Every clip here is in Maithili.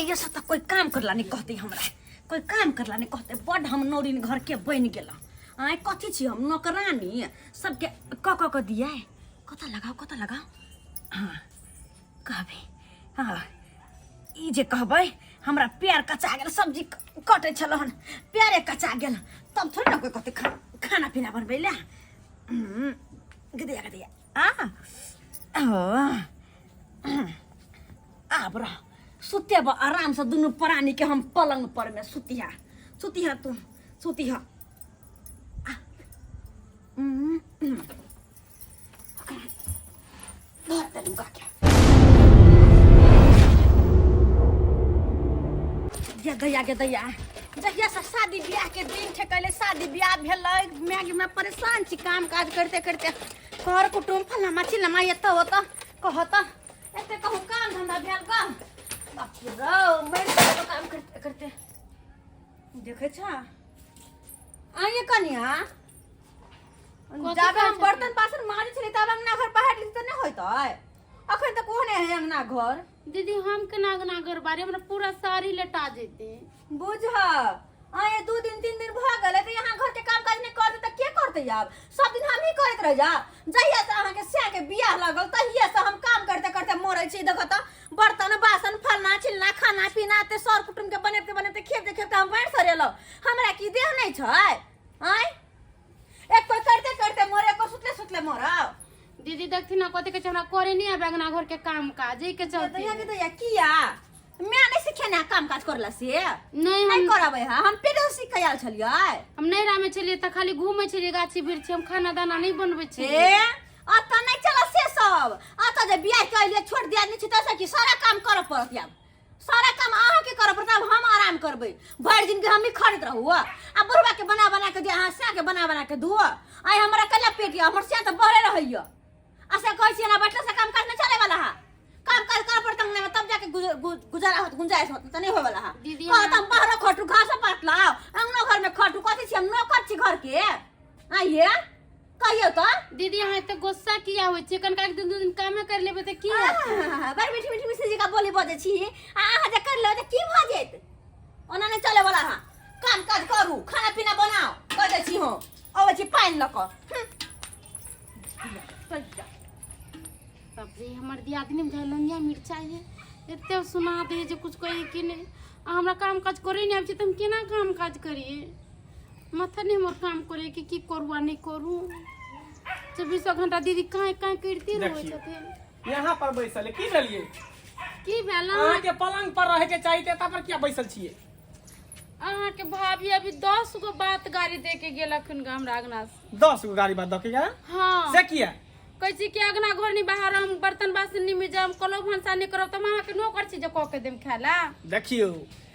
आइए से तऽ कोइ काम करला नहि कहतै हमरा, कोइ काम करला नहि कहतै। बड्ड हम नौरिन घरके बनि गेलहुँ। आँय, कथी छी हम, नौकरानी? सबके कऽ कऽ कऽ दियै। कतऽ लगाउ, कतऽ लगाउ? हँ, कहबै, हँ, ई जे कहबै हमरा पैर कचा गेल, सब्जी कटै छलहुँ हन, पैरे कचा गेल, तब थोड़े ने कोइ कहतै खाना पीना बनबै लए। गदैया गदैया आ ओ आब रह, सुतेब आरामसँ दुनू प्राणीके हम पलंग परमे। सुतिहा, सुतिहा, तू सुतिहा। धर देलहुँ काके गे दैया, गे दैया। जहिया से शादी बियाह के दिन ठेकले, शादी बियाह भेलै, माय गे, मैं परेशान छी। काम काज करते करते कर कुटुम फलामा चिलमा एतऽ ओतऽ कहत, एते कहूँ काम धंधा भेल ग? बाप रौ, मरि गेलौ काम करते करते। देखै छ आइए कनिया, कथी जाबे हम कहै छथिन? बर्तन बासन माजै छलियै तब अंगना घर बहारि तऽ नहि होइतै? अखन तक ओहने है अंगना घर। दीदी, हम केना अंगना घर बारी? हमरा पूरा साड़ी लटा जेते। बुझ, आए 2 दिन 3 दिन भऽ गेलै तऽ यहाँ घर के काम काज नहि करतै तऽ के करतै? आब सब दिन हमही करैत रह जा। जहिया से अहाँके सैं के बियाह लगल, तहिया से हम काम करते करते मरै छी। देखो तऽ बर्तन बासन फलना चिलना खाना पीना ते सर कुटुम के बनेबते बनेबते खेपते खेपते हम बाढ़ि सरेलहुँ। हमरा की देह नहि छै? आँय, एक कोई करते करते मरे, एक कोई सुतले सुतले मरब। दीदी, देखथिन ना, कथी कहै छै, हमरा करे नहीं आबे अंगना घर के काम काज, एहि के चलते। दैया के दैया, किया मैं नहीं सिखे ना काम काज करला से? नहीं, नहीं हम करबै है। हम पेटे से सीख के आयल छलियै। हम नैहरा में छलियै तऽ खाली घूमै छलियै गाछी वृक्षी, हम खाना दाना नहीं बनबै छलियै। ए, अतऽ नहीं चलत से सब। अतऽ जे बियाह के अलियै, छोट दियादनी छी, तैसे कि सारा काम करऽ पड़त। आब सारा काम अहाँके करऽ पड़त। आब हम आराम करबै? भरि दिन के हमही खड़ैत रहू आ बुढ़वा के बना बना के दे, अहाँ सैं के बना बना के धुअ। आइ हमरा कला पेट यऽ? हमर सैं तऽ बढ़े रहैया। आ से कहै छियै ना, बैठला से काम काज नहीं चले वाला है। काम काज करऽ पड़त अंगना में, तब जाके गुजारा होत, गुंजाइश होत, तऽ नहीं होय वाला है। दीदी, कहत हम बाहर खटू, घास पात लाओ, अंगना घर में खटू। कथी छी हम, नौकर छी घर के? आइए कहियौ तऽ। दीदी, अहाँ एते गुस्सा किया होइ छियै? कनिका एक दिन 2 दिन कामे कर लेबै तऽ की हेतै? आह, बड़ मीठी मीठी मिश्री जी का बोली बजै छी। आ अहाँ जे कर लेबै तऽ की भऽ जेत? ओना नहि चले वाला है। काम काज करू, खाना पीना बनाओ, कह दै छी। हम अबै छी पानि लऽ कऽ। चल जा। बाप रे, हमर दियादनी बुझाइ लंगिया मिरचाइ है, एते सुना दे जे कुछ कहे कि नहि। आ हमरा काम काज करे नहि आबै छै तऽ हम केना काम काज करियै? माथा नहि हमर काम करे कि की करू आ नहि करू। चौबीसो घंटा दीदी काँय काँय करिते रहै देखियौ। छथिन। यहाँ पर बैसल है, की भेलियै? की भेल? अहाँ के पलंग पर रहे के चाही, तऽ एतऽ पर किया बैसल छियै? अहाँके भाभी अभी 10 गो बात गाड़ी दे के गेलखिन ग हमरा अंगना से। 10 गो गाड़ी बात दऽ के गेल? हाँ। से किया? कहै छी कि अंगना घर नहीं बाहर, हम बर्तन बासन नहीं मिजाम, कलो भनसा नहीं करब, तऽ हम अहाँके नौकर छी जे कऽ के देम खाय ला? देखियौ,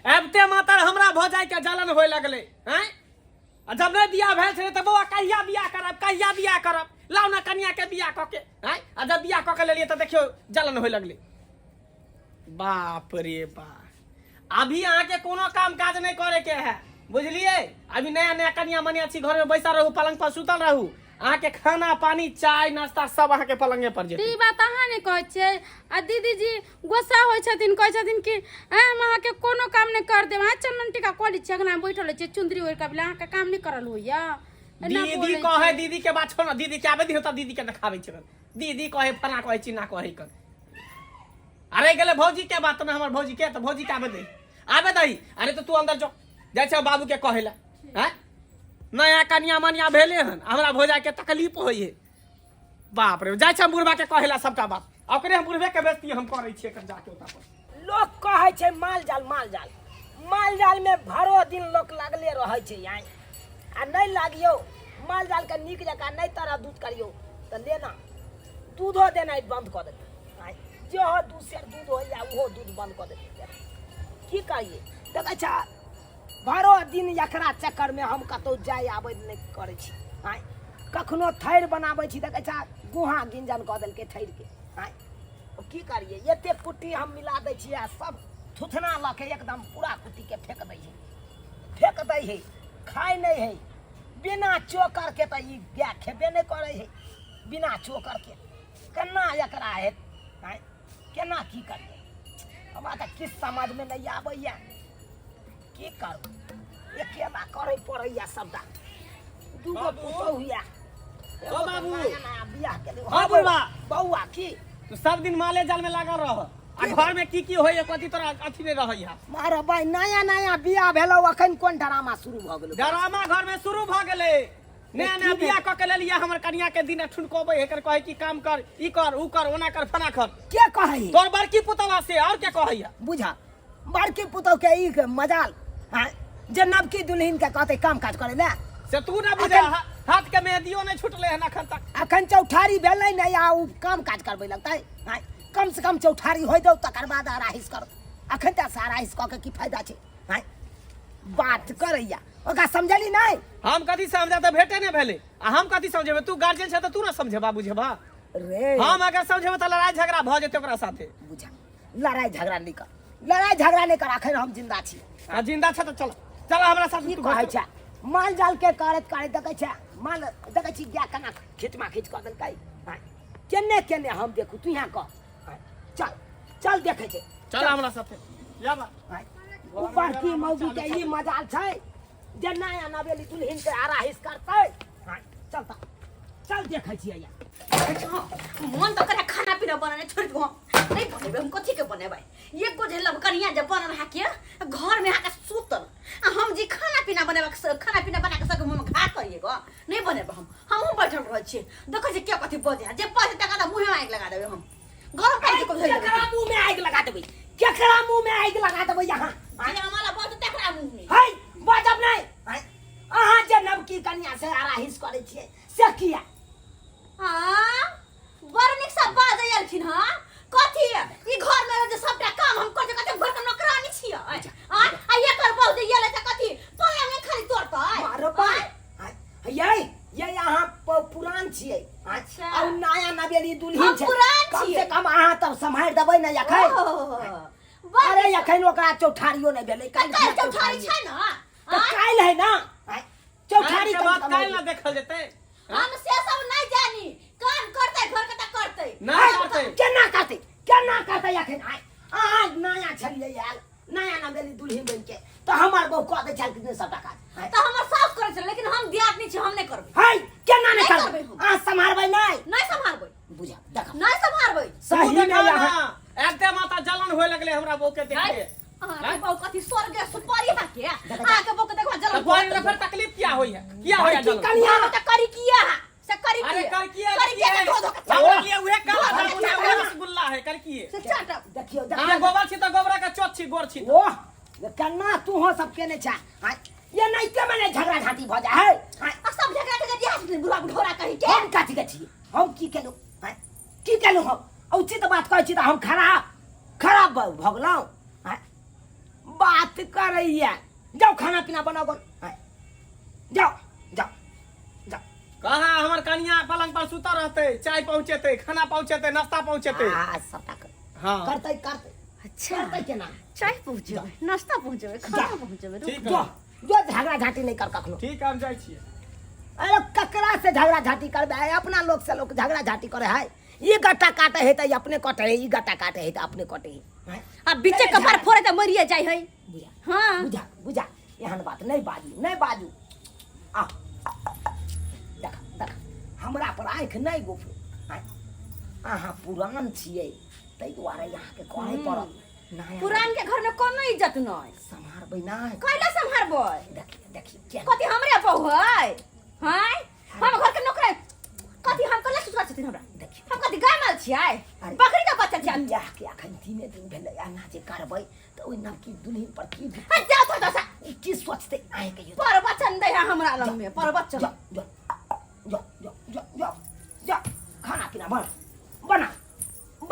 आबिते मातर हमरा भौजाई के जलन होए लगलै। हैं, आ जब नहि बियाह भेल छलै तऽ बौआ कहिया बियाह करब, कहिया बियाह करब, लाउ ने कनिया के बियाह कऽ के। हैं, आ जब बियाह कऽ के लेलियै तऽ देखियौ जलन होए लगलै। बाप रे बाप, अभी अहाँके कोनो काम काज नहि करे के है, बुझलियै? अभी नया नया कनिया मनिया छी, घर में बैसल रहू, पलंग पर सुतल रहू। अहाँके खाना पानी चाय नाश्ता सब अहाँके पलंगे पर जेतै। तऽ ई बात अहाँ नहि कहै छियै। आ दीदी जी गुस्सा होइ छथिन, कहै छथिन कि आँय, हम अहाँके कोनो काम नहि कर देब। अहाँ चन्दन टीका कऽ लै छियै, अंगनामे बैठल रहै छियै चुन्दरी ओढ़ि कऽ, अहाँके काम नहि करल होइया? एना दीदी बोलै कहे छै। दीदी के बात छोड़ ना, दीदी के आबे दिहो तब दीदी के देखाबै छै। दीदी कहे फला कहे चिन्ना कहे कर। अरे गेले भौजी के बात में, हमर भौजी के तऽ भौजी के आबे दे, आबे दही। अरे तो तू अंदर जो, जाइ छै बाबू के कहे ला। हैं, नया कनिया मनिया भेले हन, हमरा भौजा के तकलीफ होइ है। बाप रे, जाइ छै हम बुढ़बा के कहे ला सबटा बात। आ ओकरे हम बुढ़बे के बेइज्जती हम करै छियै एकर जाके ओतऽ पर। लोक कहै छै माल जाल, माल जाल, माल जाल में भरो दिन लोक लागले रहै छै। आइ आ नहि लागियौ माल जाल के नीक जकाँ, नहि तरह दूध करियौ तऽ लेना दूधो देनाइ बंद कऽ देतै। आइ जेहो 2 सेर दूध होइया, ओहो दूध बंद कऽ देतै। की करियै? देखै छ, भरो दिन एकरा चक्करमे हम कतहु जाय आबै नहि करै छी। आँय, कखनो थैर बनाबै छी, देखै छ, गुहा गिंजन कऽ देलकै थैरके। आँय, की करियै? एते कुट्टी हम मिला दै छियै आ सब थुथना लऽ के एकदम पूरा कुट्टीके फेक दै छै, फेक दै है, खाइ नहि है। बिना चोकर के तऽ ई गाय खेबे नहि करै है। बिना चोकर के केना एकरा हेत? आँय, केना की करियै? हमरा तऽ किछु समझमे नहि आबैया की करू अकेला करै पड़ैया सबटा दूगो बाबू। पुतहु या ओ बाबू। नया नया बियाह केली हाँ, बुढ़बा। बौआ की तू सब दिन माले जाल में लागल रह आ घर में की की होइए कथी तोरा अथी नहीं रहैया मारे भाई नया नया बियाह भेलौ अखन कोन ड्रामा शुरू भऽ गेलो ड्रामा घर में शुरू भ गेलै नया नया बियाह कऽ के लेलियै हमर कनिया के दिन ठुनकोबै एकर कहै कि काम कर ई कर ऊ कर ओना कर फना कर के कहै तोर बड़की पुतवा से और के कहैया बुझा बड़की पुतहु के ई के मजाल हाँ, जे नवकी दुल्हन के कहते काम काज करे ले से तू ना बुझा हाथ के मेहदियो नहीं छुटले हन अखन तक अखन चौठारी भेलै नहि आ उ काम काज करबै लगतै हाँ, कम से कम चौठारी होइ दौ तकर बाद आराहिस कर अखन तऽ आराहिस कऽ के की फायदा छै हाँ, बात करैया ओकरा समझली नहि हम कथी समझा तऽ भेटे नहि भेलै आ हम कथी समझेबै तू गार्जियन छै तऽ तू ना समझेबा बुझेबा रे हम अगर समझेबै तऽ लड़ाई झगड़ा भऽ जेतै ओकरा साथे बुझा लड़ाई झगड़ा नहि कर लड़ाई झगड़ा नहि कर अखन हम जिंदा छी आ जिंदा छै तऽ चल चल हमरा साथ की तू कहै घर छै माल जाल के करैत करैत देखै छै माल देखै छी गाय केना खींचमा खींच कऽ देलकै आँय, केने केने हम देखू तू यहाँ कह आँय, चल चल देखै छै चल हमरा साथे या बा आँय, उ बड़की मौगी के ई मजाल छै जे नया नवेली दुल्हन के आराहिस करतै आँय, चल तऽ चल देखै छियै या मन तऽ करे खाना पीना बनाने छोड़ दो नहीं बनेबै हम कथी के बनेबै एको जे लबकनिया जे बनल हा के घर में आके सुतल आ हम जे खाना पीना बनेबा खाना पीना बना के सबके मुँह में घा करिए गो नहीं बनेबै हम हमहूँ बैठल रहै छियै देखै छियै के कथी बजे है जे बजे तकर बाद मुँहे में आगि लगा देबै हम गरम पानी के धोइ देबै केकरा मुंह में आगि लगा देबै केकरा मुंह में आगि लगा देबै यहाँ जे हमारा बजे तकरा मुँह में है बाजब नहीं है अहाँ जे नवकी कनिया से आराहिस करै छियै से किया हाँ बड़ नीक से बाजै एलखिन हँ कथी ई घर में जे सबटा काम हम करते कथी घर के नौकरानी छियै आँ आ एकर बहु जे एलै तऽ कथी पलंगे खाली तोड़तै मारो बाय ये ये अहाँ पुरान छियै अच्छा। आ उ नया नवेली दुल्हन हम छै पुरान कम से छियै। कम अहाँ तब सम्हारि देबै ने एखन बड़ अरे एखन ओकरा चौठारियो नहि भेलै काल्हि काल्हि चौठारी छै ने तऽ आँय? काल्हि है ना आँय, चौठारी काल्हि के कम बाद से कम काल्हि ना देखल जेतै हम से सब नहीं जानी काम करते घर के तऽ करते नहीं करतै केना करतै केना करतै एखन आइ अहाँ नया छलियै आयल नया नवेली दुल्हन बनि के तऽ हमर बहु कऽ दै छलखिन सबटा काज आँय, तऽ हमर सास करै छै लेकिन हम दियादनी छी हम नहीं करबै है केना नहि नहि करबै करबै हम। अहाँ सम्हारबै नहि नहीं सम्हारबै बुझा देख नहीं सम्हारबै सही तू मे देखा अहाँ ना, एते माता जलन होए लगले हमरा बहू के देख के अहाँके बहु कथी स्वर्ग सुपारी हा के अहाँके बहु के देखबा तऽ जलन बोल में फिर तकलीफ क्या होई है किया होई है बड़की जलन कनिया कनिया तऽ करी किया हा से करी अरे किया कर किया करी किया के धो धो के हमरा लिए उहे काला धो धो जामुन के है उहे रसगुल्ला है कर किए से चाटब देखियौ अहाँ देखियौ गोबर छी तऽ गोबरा के चोट छी गोर छी तऽ। ओह केना तू हो सब केने छा आँय, ये नैते में झगड़ा झांटी भऽ जाइ है आँय, आ सब झगड़ा के दिया छथिन बुढ़ा बुढ़ौरा कही के हम कथी के छी हम की केलहुँ आँय, की केलहुँ हम उचित बात कहै छी तऽ हम खराब खराब भऽ गेलहुँ आँय, बात करैया जाओ खाना पीना बनाओ गन आँय, जाओ जाओ जाओ कहाँ हमर कनिया पलंग पर सुतल रहतै चाय पहुँचेतै खाना पहुँचेतै नाश्ता पहुँचेतै आ सबटा कर हाँ करतै करतै अच्छा करतै केना चाय पहुँचेबै नाश्ता पहुँचेबै खाना पहुँचेबै रुक ठीक जो है जो झगड़ा झांटी नहीं कर कखनो ठीक है हम जाइ छियै अरे ककरा से झगड़ा झांटी करबे अपना लोग से लोग झगड़ा झांटी करे है ई गट्टा काटे है तऽ अपने कटे है ई गट्टा काटे है तऽ अपने कटे है आ बीचे कपार फोड़े तऽ मरिए जाइ है बुझा हाँ बुझा बुझा एहन बात नहीं बाजू नहीं बाजू आ देख देख हमरा पर आँखि नहीं गुफू अहाँ पुरान छियै ताहि दुआरे अहाँके कहै पड़त नया पुरान के घर में कोनो इज्जत नहीं सम्हारबै नहि कैला सम्हारबै देखिए देखिए केना कथी हमरे बहु है हैं हम घर के नौकर कथी हम कला सुतल छथिन हमरा देखियौ हम कथी गाय माल छियै अरे। बकरी के बच्चा छियै बियाह के अखन तीने दिन भेलै एना जे करबै तऽ ओहि नवकी दुल्हन पर की आ जाउ थोड़ा सा ओ की सोचतै अहें कहियौ पर बच्चन दै है हमरा लग में पर बच्चन जा जा जा जा जा जा जा खाना पीना बना बना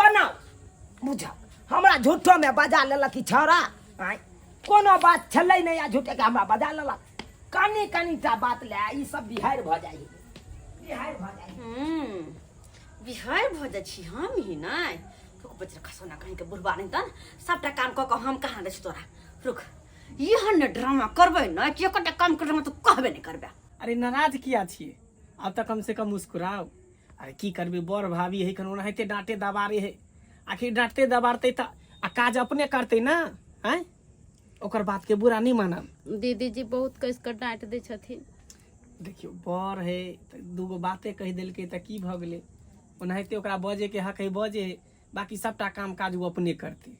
बनाओ बुझा हमरा झूठो में बजा लेलक ई छौड़ा आँय कोनो बात छलै नहि आ झूठेके हमरा बजा लेलक कनि कनिटा बात लए ई सब बिहारि भऽ जाइ है बिहारि भऽ जाइ है बिहार भऽ जाइ छी हम ही नहि रुक बच्चा खसौना कहीं के बुढ़बा नहीं तन सबटा काम कऽ कऽ हम कहाँ दै छी तोरा रुक एहन ने ड्रामा करबै ने कि एकोटा काम करबै तऽ कहबे नहि करबै अरे नाराज किया छियै आब तऽ कम से कम मुस्कुराउ अरे की करबै बड़ भाभी है कन ओनाहिते डाँटे दबारे है आखिर डाँटते दबारते तऽ आ काज अपने करतै ने आँय ओकर बात के बुरा नहीं मानब। दीदी जी बहुत कस कऽ डाँटि दै छथिन। देखियौ बड़ है तऽ दूगो बाते कहि देलकै तऽ की भऽ गेलै, ओनाहिते ओकरा बजैके हक है बजे है, बाकी सबटा काम काज ओ अपने करतै।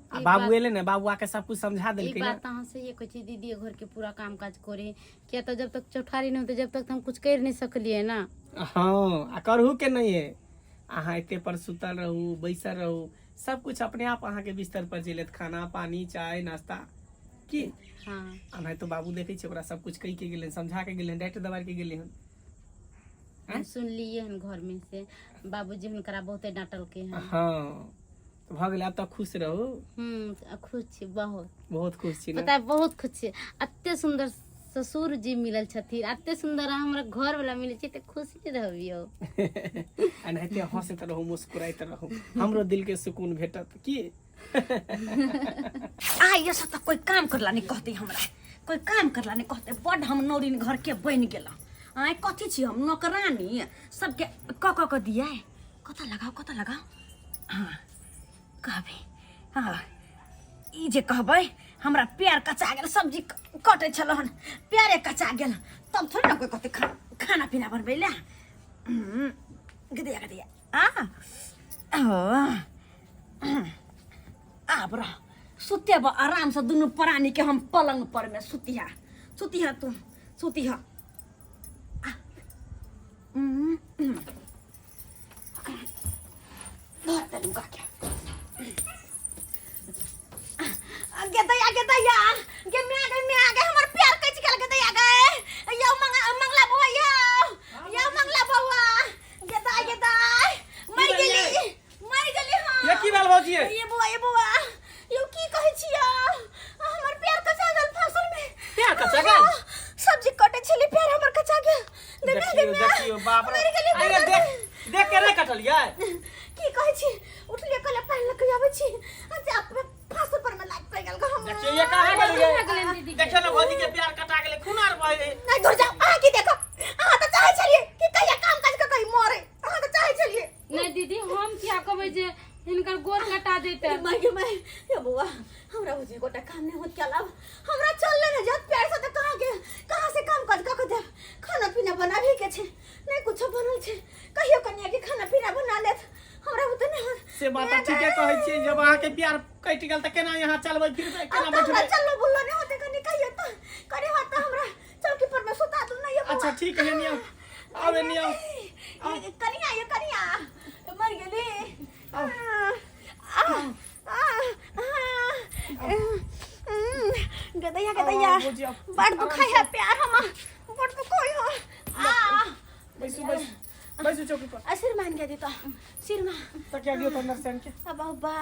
आ ई बाबू बात एलै ने, बाबू आके सब कुछ समझा ई देलकै ने। बात अहाँ सहिए कहै छी दीदी, घर के पूरा काम काज करे किया तऽ जब तक चौठारी नहि होतै जब तक तऽ हम कुछ करि नहि सकलियै ने। हाँ आ करहु के नहीं है, अहाँ एते पर सुतल रहू बैसल रहू सब कुछ अपने आप अहाँ के बिस्तर पर चलि आयत, खाना पानी चाय नाश्ता की। हाँ आ नहीं तो बाबू देखै छै ओकरा सब कुछ कहि के गेलै, समझा के गेलै, डांटि दबारि के गेलै हन। हम सुनलियै हन घर में से बाबूजी हुनकरा बहुते डांटलकै हन। हाँ तऽ भऽ गेलै, आब तऽ खुश रहू। खुश छी बहुत, बहुत खुश छी ने? पता है, बहुत खुश छी। एते सुंदर ससुर जी मिलल छथिन, एते सुंदर हमरा घर वाला मिलल छै तऽ खुश नहि रहबियौ। एनाहिते हंसैत रहू मुस्कुराइत रहू, हमरो दिल के सुकून भेटत की। आ ये सब तऽ कोई काम करला नहीं कहते हमरा, कोई काम करला नहीं कहते। बड हम नौरिन घर के बन गेल। आय कथी छी हम नौकरानी, सबके क क क दिया। कत लगाओ कत लगाओ। हाँ कहबे, हाँ ई जे कहबै हमरा प्यार कचा गेल, सब्जी कटै छल हन प्यारे कचा गेल, तब थोड़े ने कोई कहते खाना पीना बनबै ले। गदिया गदिया आ आब रह सुतेब आराम से दुनू प्राणी के हम पलंग पर में सुतिहा सुतिहा तू सुतिहा। धर देलू काके गे दैया गे दैया गे म्या गे म्या गे हमर प्यार कचि गेल गे दैया गे यौ मंगला बौआ यौ यौ मंगला बौआ गे दाई गे दाई मरि गेली मरि गेली। हाँ ये की भेल भौजी? ये बौआ ये बौआ यौ की कहै छियै, हमर प्यार कचा गेल फसल में। प्यार कचा गेल? हाँ, सब्जी कटे छली प्यार हमर कचा गेल। दे म्या, दे देखियौ म्या। देखियौ बाप रे, मरि गेली, अरे मरि देख गेली। देख के रे कटलियै। की कहै छी, उठलियै कहलियै पानि लऽ के आबै छी आ जे अपने फांसी पर में लागि पड़ि गेल गो हम। देखियौ ये कहाँ गेलियै? भऽ गेलनि दीदी के? देखियौ ने भौजी के प्यार कटा गेलै, खून आर बहै। नहीं दूर जाओ, अहाँ की देखो, अहाँ तऽ चाहै छलियै कि कहिया काम काज कऽ कहीं मरे, अहाँ तऽ चाहै छलियै। नहि दीदी हम किया कहबै जे हिनकर गोर कटा जैते। माय गे माय, ये बौआ हमरा बुझे गोटा काम नहीं होत क्या लाभ, हमरा चलले ने जात प्यार से त कहाँ के कहाँ से काम काज कऽ के देब, खाना पीना बनाबे के छै नहीं कुछो बनल छै, कहियो कनिया के खाना पीना बना लेत, हमरा बुते नहीं होत। से बात तऽ ठीके कहै छियै, जब अहाँके प्यार कटि गेल तऽ केना यहाँ चलबै फिरबै अब केना तऽ हमरा बैठबै? चललो बुललो नहीं होते, कनी कहियो तो कनी होत तऽ हमरा चौकी पर में सुता दू ना ये बौआ। अच्छा ठीक है नियो आवे नियो। कनिया ये कनिया मर गेली। आ आ आ गदैया गदैया आओ, बुझियौ। बड़ दुखाई है प्यार हम, बड़ दुखाई है। आ बैसू बैसू बैसू चौकी पर। आ सिर मान गया दी तो सिर मा तकिया दियौ तऽ अंदर से आनि के। अब बा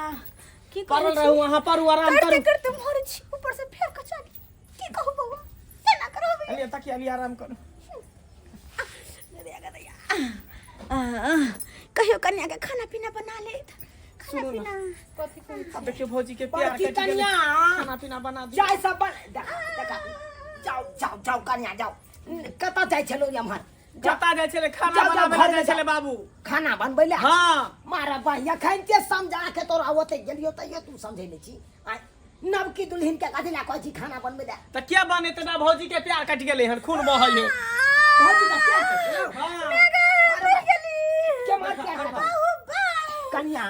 की पड़ल कहै रहू छी, अहाँ पड़ू आराम करते करू। करते मरे छी ऊपर से फेर कचा गेल। की कहू बौआ केना करबै? लिअ तकिया लिअ आराम करू। गदैया गदैया आ, कहियो कन्या के खाना पीना बना लेत, खाना सुनू ना। पीना। कथी कहै छी? आब देखियौ भौजी के प्यार बड़की कटि गेलै, कनिया खाना पीना बना दियौ। चाय सब बन देखा देखा जाओ जाओ जाओ कन्या जाओ, कतऽ जाइ छलौ एम्हर? कतऽ जाइ छलै? खाना जाओ, जाओ, बनाबै लए घरमे जाइ छलै जाओ। बाबू खाना बनबै लए? हाँ। मारा बाहिया खैनते समझा के तोरा ओते गेलियो तैयो तू समझै नहि छी। आँय, नवकी दुल्हन के कथी लए कहै छी खाना बनबै लए? तऽ किया बनेतै ना, भौजी के प्यार कटि गेलै हन, खून बहै है। भौजी के प्यार कटि गेलौ? हाँ। अरे के मार प्यार कटल? कन्या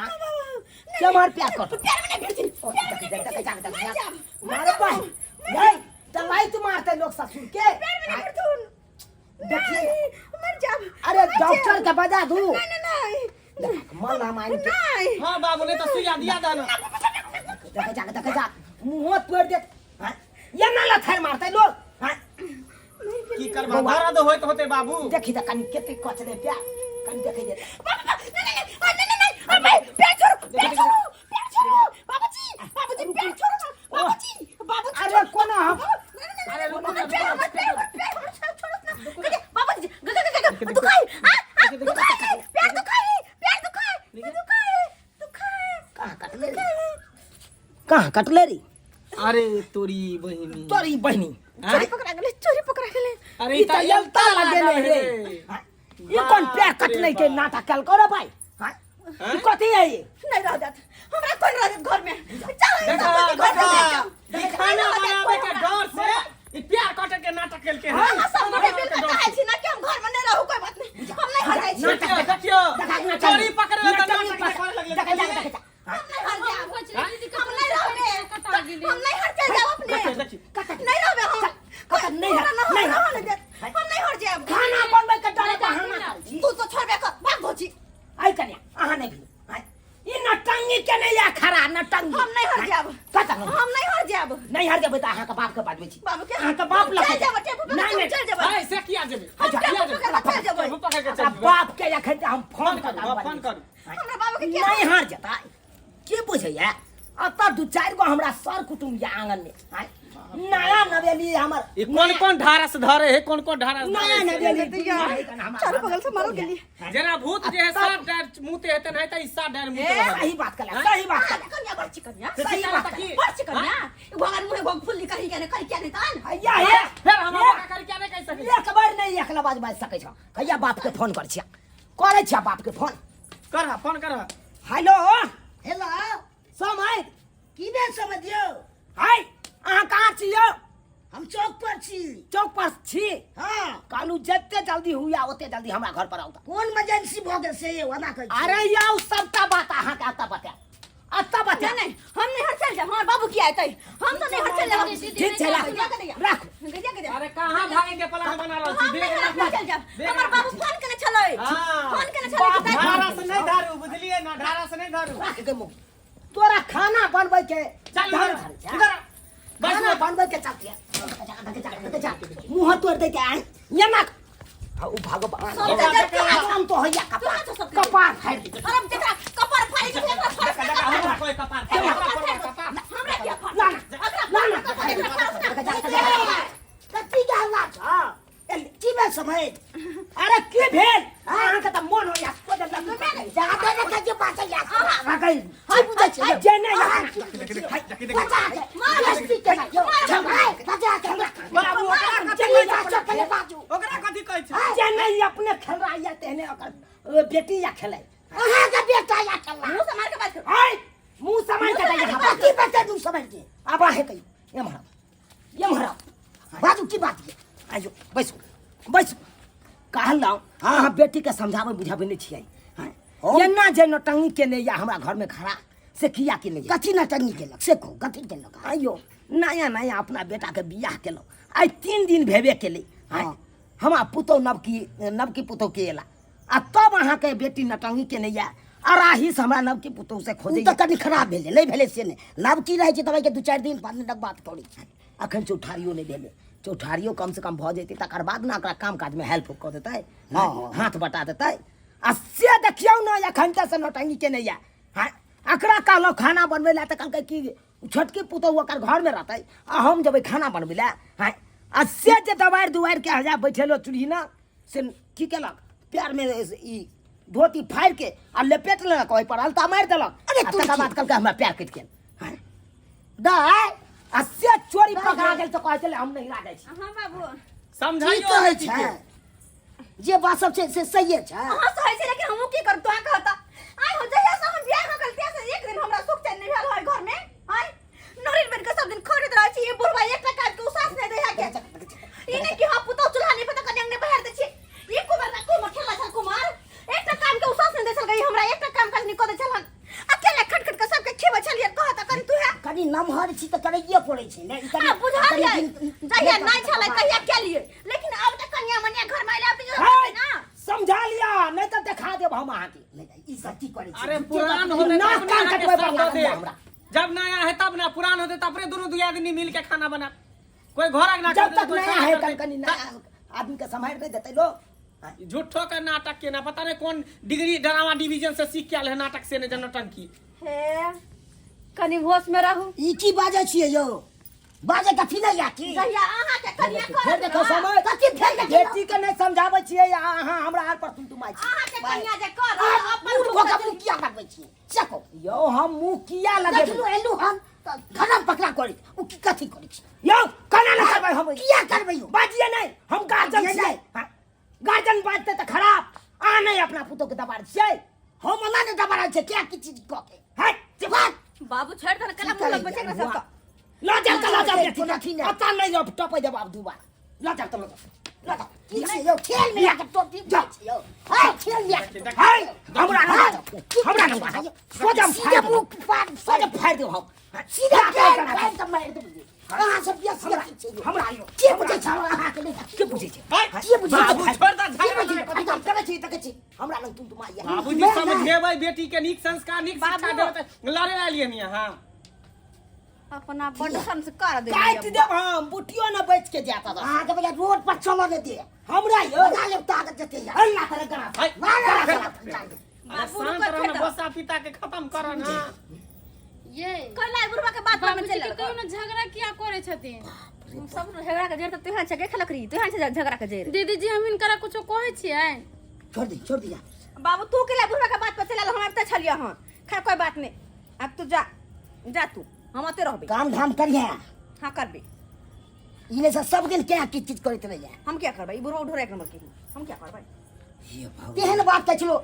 के मार प्यार कटल? प्यार में नहीं भिड़थिन, ओ, प्यार में देख, नहीं देख, देख, भिड़थिन, देख, मर देख, जाब, मर मार जाब, बाहि। नहीं, तऽ लाइत मारतै लोक ससुर के। प्यार में नहीं भिड़थुन। देखिए। नहीं, मर जाब, अरे मर डॉक्टर जाब। के बजा दू। नहीं नहीं नहीं देख, मन मान के नहीं। हाँ बाबू नहीं तो सुइया दिया दाना। देख जा देख जा मुंह तोड़ देत। हाँ, ये ना लथाई मारतै लोग। हाँ, की करबा, दर्द होइत होते बाबू। देखी तऽ कनि कते कचले प्यार कनि देखै जे। बाबा, बाबा, नहीं नहीं नहीं नहीं नहीं नहीं अरे भाई पैर छोड़ो, पैर छोड़ो, पैर छोड़ो, बाबूजी, बाबूजी पैर छोड़ो ना, बाबूजी, बाबूजी अरे कोना हम नहीं नहीं अरे रुको ना, पैर रुको ना, पैर पैर छोड़ो छोड़ो ना, बाबूजी ग ग ग ग दुखाई आ आ दुखाई पैर दुखाई पैर दुखाई दुखाई दुखाई। कहाँ कटले रे? कहाँ कटले रे? अरे तोरी बहिनी, तोरी बहिनी चोरी पकड़ा गेलै, चोरी पकड़ा गेलै। अरे ई तऽ एलता लगेने लागल रे। हे। ई कोन प्यार कटले के नाटक कल करो भाई? हाँ? ई कथी है ई? नहीं रह जात हमरा कोई रह जात घर में चल देखा सब घर में देखा जाओ। ई खाना बनावे के डर से ई प्यार काटे के नाटक केलके हैं अहाँ सब गोटे मिल के चाहै छी ना कि हम घर में नहीं रहू कोई बात नहीं हम नहीं हर जाइ छी देखियो देखियो देखा के चोरी पकड़े नटंगी त नाटक पकड़- करे लगले देखा जा देखा जा हम नहीं हर जाब दीदी हम नहीं रहबे कटा गेलै हम नहीं हर चल जाब अपने देखियो देखियो नहीं रहबे हम कतऽ नहीं हर- हमरा नहीं हर- रहऽ नहीं देत हम नहीं हर जाब खाना बनबै के डरे बहाना करै छी तू तो छोड़बे कर भाग धोची आई कन्या अहाँ नहीं भी आइ। ई नटंगी के नहीं या खड़ा नटंगी हम नहीं हर जाब कतऽ नहीं? हम नहीं हर जाब नहीं हर जेबै तऽ अहाँके बाप के बाजबै छी बाबू के अहाँके बाप लग चल जाब टेम्पू पकड़ नहीं के नहीं चल जाब हाय से किया जेबे हम टेम्पू पकड़ के चल जेबै टेम्पू पकड़ के चल हमरा जेबै बाप के अखन हम फोन फोन कऽ करू हाँ, फोन करू हमरा बाबू के किया नहीं हार जेता के बुझैया अतऽ दू चारि गो हमरा सर कुटुम्ब या आंगन में आँय? नया नवेली हमर ई कोन कोन ढारस धरे है कोन कोन ढारस नया धरे है? नवेली चारू बगल से मारल गेली जेना भूत जे है सात डार मुते हेतै नहीं त ई सात डार मुते रहत। सही बात कला सही बात कला कन्या बड़ चिकनिया सही बात की? बड़ चिकनिया भगवान मुहे भोग फुल्ली कही के ने करी के ने तन हैया हे फेर हम ओकरा कर क्या नहीं कहि सकै एक बार नहीं एकला बाज बाज सकै छ कहिया बाप के फोन कर छिया करै छिया बाप के फोन कर फोन कर हेलो हेलो समय की भेल समझियो हाय अहाँ कहाँ छी यौ हम चौक पर छी चौक पर छी हाँ कहलू जते जल्दी हुआ ओते जल्दी हमरा घर पर आउ तऽ। कोन इमरजेंसी भऽ गेल से ओना कहै छी। अरे यौ सबटा बात अहाँके एतऽ बतायब एतऽ बतायब नहीं हम नहीं हर चल जाब हमर बाबू की आयतै हम तो नहीं हर चल जाब ठीक छै राखू राखू गैया के दे अरे कहाँ भागे के प्लान बना रहल छी हम देख नहीं हर चल जाब हमर बाबू फोन केने छलै हाँ। फोन केने छलै कि ढारा से नहीं धारू बुझलिए ना ढारा से नहीं धारू राख के मुख तोरा खाना बनबै के चल धर इधर धर जा। इधर आ। बस खाना बनबै के चलते मुँह तोड़ दे के आइ एना हाँ, उ भगवान सब तऽ जब तू हम तो हैया तू कपार हाथ सब कपार फाड़ि दे अरे जकरा कपार फाड़ि के एकरा फाड़ देखा देखा हमरा कोई कपार हमरा कोई कपार हमरा किया फाड़ ना ना अकरा ना ना फाड़ एकरा फाड़ कथी के हल्ला छ की भेल समझ अरे की भेल अहाँके तऽ मोन होइया को दे लग जा दे ने कहियो बाजै या रखै की बुझै छियै जे नहि बचा के बेइज्जती केना यौ बचा के बाबू ओकरा की बाजू पहिले बाजू ओकरा कथी कहै छै जे नहि अपने खेल रहा या तेहने ओकर बेटी या खेलै अहाँ के बेटा या खेला मुंह से मार के बात कर आय मुंह समार के दैया कथी बचे दू समझ के आब आहे कहियो एम्हर एम्हर बाजू की बात ये आइयो बैसू बैसू कहलहुँ अहाँ बेटीके समझाबै बुझाबै नहि छियै हँ? एना जे नौटंकी केने या हमरा घरमे खड़ा से किया केने या? कथी नटंगी केलक से कहू कथी केलक आइयो नया नया अपना बेटाके बियाह केलहुँ आइ 3 दिन भेबे केलै आँय? हमरा पुतहु नवकी नवकी पुतहुके एला आ तब अहाँके बेटी नटंगी केने या अराही से हमरा नवकी पुतहु से ओ खोजै तऽ कनि खराब भेलै नहि भेलै से नहि नवकी रहै छै तऽ ओहिके 2-4 दिन 5 दिनक बात करै छै अखन चौठारियो नहि भेलै चौठारियो कमसँ कम भऽ जेतै तकर बाद ने ओकरा काम काजमे हेल्प कऽ देतै हाथ बटा देतै आ से देखियौ ने एखन तऽ से नौटंकी केने यऽ हँ एकरा कहलहुँ खाना बनबै लए तऽ कहलकै कि छोटकी पुतहु ओकर घरमे रहतै आ हम जेबै खाना बनबै लए हँ आ से जे दबारि दुबारि के हजा बैठेलो चूल्ही ने से की केलक पैरमे ई धोती फाड़ि के आ लपेट लेलक ओहि पर अलता मारि देलक अरे आ तू तकर की? बाद कहलकै हमरा पैर कटि गेल हँ दाइ आ से चोरी पकड़ा गेल तऽ कहै छलै हम नहीं जाइ छी हाँ बाबू की समझाइयो कहै बेटी छै के। जे बात सब छै से सहिए छै अहाँ सही छै लेकिन हमहूँ की करब तोरा कहता आइ हो जहिया से हम बियाह कऽ गेल से एक दिन हमरा सुख चैन नहि भेल होय घर में आइ नौरिन बन के सब दिन खड़ैत रहै छी ई बुढ़वा एकटा काज के उसास नहि दै है के ई नहि कि हाँ पुतोह चूल्हा नहीं पता कनि अंगने बहार दै छी ई कुमार ना कुमार खेला छल कुमार एकटा काम के उसास नहि दै छल गई हमरा एकटा काम काज नहि कऽ दै छल हन अकेले खट खट के सबके खिबै छलियै कहता कनि तू है कनि नमहर छी तऽ करैए पड़ै छै ने ई कनि आ बुझलियै कनि दिन- जहिया नहि छलै तहिया केलियै लेकिन आब तऽ कनिया मनिया घर में आइल आब तऽ है, ना समझा लिया नहीं तऽ देखा देब हम अहाँके नहि, नहि, ई सब की करै छी अरे पुरान होते नाक तब कान ना कटबै पर अहाँके लागल दे या हमरा। जब नया है तब ना पुरान होते तब अपने दोनों दुई आदमी मिल के खाना बना कोई घर अंगना जब कर देते, तक कोई नया खाना है कर कन देते। कनी नया आदमी के सम्हारि नहि देतै लोग झूठो का नाटक के ना पता नहीं कौन डिग्री ड्रामा डिवीजन से सीख के आयल है नाटक से ने नौटंकी हे कनि होश में रहू ई की बाजै छियै यौ बाजै कथी नहि या की जहिया अहाँ के कनिया फेर करत देखो ना, समय कथी फेर देखियौ? बेटी के नहि समझाबै छियै आ अहाँ हमरा आर पर तुमतुमाइ छी अहाँ के कनिया जे करत आप अपन मूड भऽ कऽ मुँह किया लगबै छियै से कहू यौ हम मुँह किया लगेबै देखलू एलू हन तऽ घरम पकड़ा करै ओ की कथी करै छी यौ केना नहि करबै हम किया करबै यौ बाजिए नहि हम गार्जियन बाजिए छियै नहि। हाँ, गार्जियन बाजतै तऽ खराब अहाँ नहि अपना पुतोह के दबाड़ छियै हम ओना नहि दबारा छै क्या की चीज कऽ के हट चुप। बाबू छोड़ दे कला मुंह लगबै छै एकरा सबके। लऽ जाउ तऽ लऽ जाउ बेटी। कोनो अथी नहि। पता नहि अब टपै देब आब दुबारा। लऽ जाउ तऽ लऽ जाउ, लऽ जाउ। की छै यौ खेल में आके टोपी जाउ। छै यौ है खेल में आके टोपी। है हमरा नहि बाजब, हमरा नहि बाजब। सोझे सीधे फाड़ि मुंह देब, पार सोझे फाड़ि देब हम। सीधे जा, पैर जा, जा। फाड़ि कऽ मारि देबै। अहाँ सब बेसी अथी छै यौ। हमरा यौ के बुझै छै अहाँके नहि? के बुझै छै? के बुझै छै? बाबू छोड़ दे के झगड़ा बुझै नहि छै? करू। हम करै छी देखै छी हमरा लग तुम तुम आइया। बाबूजी मैं- समझेबै बेटी के, नीक संस्कार नीक शिक्षा बाबू। देबै तऽ लड़े एलियै हन अहाँ। अपना बड्ड संस्कार दे काटि देब हम, बुटियो ने बचि के जायत अदर। अहाँके बजा रोड पर चलऽ नहि दे। हमरा यौ बजा लेब ताकत जते या। अल्लाह करे गड़ा। है, मार मार। अरे शांत रह ना, गोस्सा पिता के खत्म कर ना। ये कैला बुढ़वा के बात पर में बाबूजी चलि के कहियो ने झगड़ा किया करे छथिन? सब झगड़ा के जड़ तऽ तुहे छै, के खेलक रही तुहे छै झगड़ा के जड़। दीदी जी, हम हिनकरा कुछो कहै छियै? छोड़ दी, छोड़ दिया। बाबू तू केला बुढ़वा के बात पर चलि हम आबिते छलियै हन। खैर कोई बात नहीं, अब तू जा जा तू, हम ओते रहबे। काम धाम करिहे। हाँ करबे। इने से सब दिन क्या की चीज करैत रहिए। हम क्या करबै? ई बुढ़वा ढोरा एक नंबर के, हम क्या करबै? हे भगवान, तेहन बात कहै छलो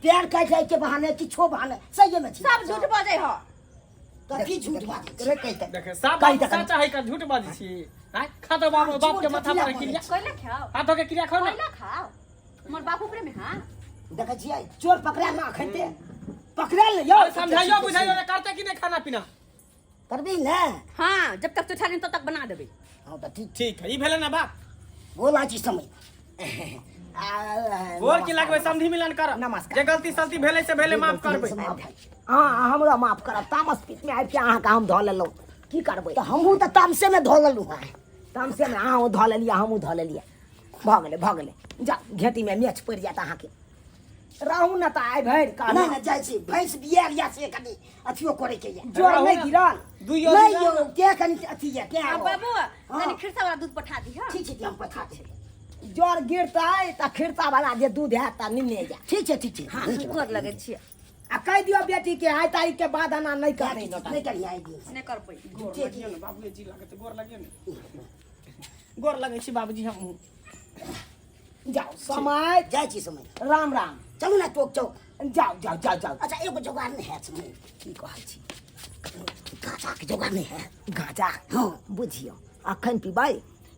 प्यार काटि जाइ के बहाने किछो बहाने सही में छी। सब झूठ बजै ह। तऽ की झूठ बाजै रे कहि तऽ देखे सब कहि बात तऽ सच है का झूठ बाजै छी? आँय, खा तो बाबू बाप के माथा पर क्रिया। कैला खाओ? हाथ धो के क्रिया खाओ ना। कैला खाओ हमर बापू प्रेम है। हाँ देखै छियै चोर पकड़ायल ना अखन ते पकड़ायल ने यौ। अरे समझाइयो बुझाइयो ने, करते कि नहीं खाना पीना? करबी ने। हाँ जब तक चौथा दिन तब तक बना देबै। हाँ तऽ ठीक। ठीक है, ई भेलै ना बात। बोला छी समय। गोर की लगबै, समधि मिलन कर। नमस्कार। जे गलती सलती भेलै से भेलै, माफ करबै। अहाँ हमरा माफ करब, तामस पीत में आबि के अहाँके हम धऽ लेलहुँ, की करबै? तऽ हमहूँ तऽ तामसे में धऽ लेलहुँ हँ। तामसे में अहाँ धऽ लेलियै, हमहूँ धऽ लेलियै। भऽ गेलै, भऽ गेलै। जाउ, घेटी में मेच पड़ि जायत अहाँके। रहू ने तऽ आइ भरि नहि नहि जाइ छी, भैंस बियाल या से कनि अथियो करे के या। जोर नहि गिरल। दुइयो नहि दिन यौ के कनि अथी या के हाँ आबो। बाबू हाँ। कनि खिरसा वाला दूध पठा दी। हाँ ठीक छै, हम पठा देब। जर गिरतै तऽ खिरसा वाला जे दूध हैत तऽ निन्ने जायत। ठीक छै, ठीक छै। हाँ गोर लगै छियै। आ कहि दियौ बेटी के आइ तारीख के बाद एना नहि करतै। नहि करियै आइ दिन नहि करबै। गोर लगियौ ने बाबूजी, लागत गोर लगियौ ने, गोर लगै छी बाबूजी हमहूँ। जाउ समय। जाइ छी समय। राम राम। चलू ने टोक चौक। जाउ जाउ जाउ जाउ। अच्छा एगो जोगाड़ नहि हैत समय? की कहै छी? गाँजाके जोगाड़ नहि हैत? गाँजा? हाँ। बुझियौ अखन पीबै?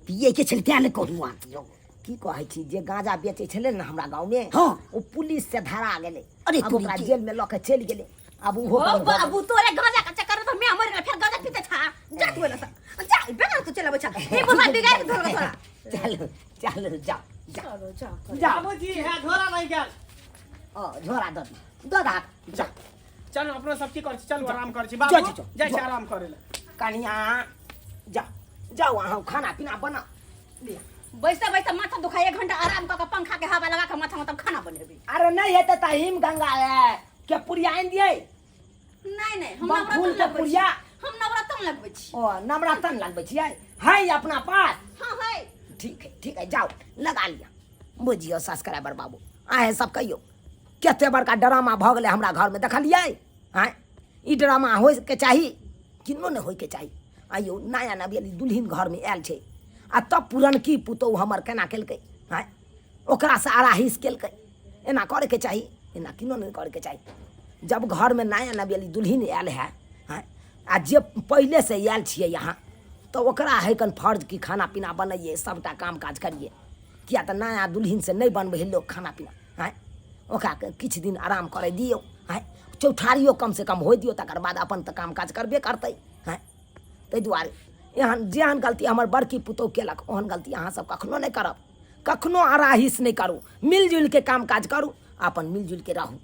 पियै के छलै तें ने कहलहुँ अहाँ यौ। की कहै छी, जे गाँजा बेचै छलै ने हमरा गाँवमे, हाँ। ओ पुलिस से धरा गेलै। अरे आब तोरी ओकरा के। जेल में लऽ के चलि गेलै। आब ओहो ओ बंद भऽ गेलै। बाबू तोरे गांजा के चक्कर में तो मैं मर गेल, फेर गांजा पीते छा जा तू एना जा बेगर तू चलबै छा, ई बुढ़वा बिगाड़ के धरल तोरा। चलू चलू जाउ जाउ। चलो जाओ। जाउ। बाबूजी है झोरा रहि गेल। ओ झोरा दऽ दे, दऽ दे जा। चलू अपनो सब की करै छी, चलू आराम करै छी जो, बाबू। जो, जो, जाइ छी जो। आराम करै लए। कनिया जाउ जाउ, अहाँ खाना पीना बनाउ लिअ। बैसते बैसते माथा दुखाय, एक घंटा आराम कऽ के पंखा के हवा लगा के माथा में तब खाना बनेबै। अरे नहीं हेतै तऽ हिम गंगा है के पुड़िया आनि दियै? नहीं नहीं, हम बमफूल नवरत्न के लगबै छी। पुड़िया। हम नवरत्न लगबै छी। ओ नवरत्न लगबै छियै? है अपना पास? हाँ है। ठीक है ठीक है, जाओ लगा लिअ। बुझियौ सब्सक्राइबर बाबू, अहें सब कहियौ कते बड़का ड्रामा भऽ गेलै हमरा घरमे, देखलियै? आँय, ई ड्रामा होइके चाही? किन्नो नहि होइके चाही। आइयो नया नवेली दुल्हिन घरमे आयल छै आ तब पुरनकी पुतोहु हमर केना केलकै? आँय, ओकरासँ आराहिस केलकै। एना करैके चाही? एना किन्नो नहि करैके चाही। जब घरमे नया नवेली दुल्हिन आयल है, आँय, आ जे पहिलेसँ आयल छियै अहाँ, तऽ ओकरा है कन फर्ज कि खाना पीना बनैयै, सबटा काम काज करियै। किया तऽ नया दुल्हिनसँ नहि बनबै है लोक खाना पीना। आँय, ओकरा किछु दिन आराम करै दियौ। आँय, चौठारियो कमसँ कम होइ दियौ, तकर बाद अपन तऽ काम काज करबे करतै। आँय, ताहि दुआरे एहन जेहन गलती हमर बड़की पुतोहु केलक, ओहन गलती अहाँसब कखनो नहि करब। कखनो आराहिस नहि करू, मिलजुलिके काम काज करू, अपन मिलजुलिके रहू।